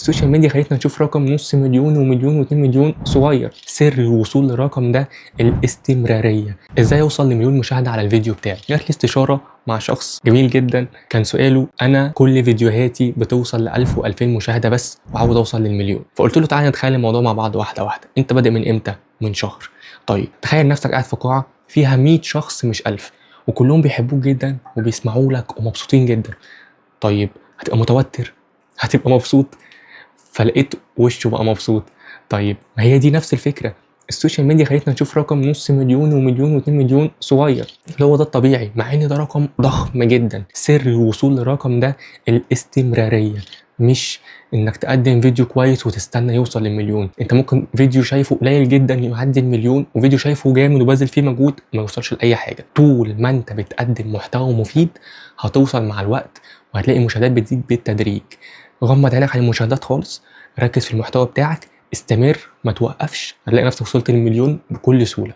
ال social media خلتنا نشوف رقم نص مليون ومليون و2 مليون صغير. سر الوصول للرقم ده الاستمرارية. ازاي اوصل لمليون مشاهدة على الفيديو بتاعي؟ جات لي استشارة مع شخص جميل جدا، كان سؤاله انا كل فيديوهاتي بتوصل ل 1000 و2000 مشاهدة بس وعاوز اوصل للمليون. فقلت له تعالى نتخيل الموضوع مع بعض واحدة واحدة. انت بادئ من امتى؟ من شهر. طيب تخيل نفسك قاعد في قاعة فيها 100 شخص مش 1000، وكلهم بيحبوك جدا وبيسمعوا لك ومبسوطين جدا. طيب هتبقى متوتر؟ هتبقى مبسوط؟ فلقيت وشه بقى مبسوط. طيب ما هي دي نفس الفكرة. ال social media خلتنا نشوف رقم نص مليون ومليون و2 مليون صغير، اللي هو ده الطبيعي، مع ان ده رقم ضخم جدا. سر الوصول للرقم ده الاستمرارية، مش انك تقدم فيديو كويس وتستنى يوصل للمليون. انت ممكن فيديو شايفه قليل جدا يعدي المليون، وفيديو شايفه جامد وبذل فيه مجهود ما يوصلش لاي حاجة. طول ما انت بتقدم محتوى مفيد هتوصل مع الوقت، وهتلاقي المشاهدات بتزيد بالتدريج. غمض عينك عن المشاهدات خالص، ركز في المحتوى بتاعك، استمر، ما توقفش، هتلاقي نفسك وصلت للمليون بكل سهولة.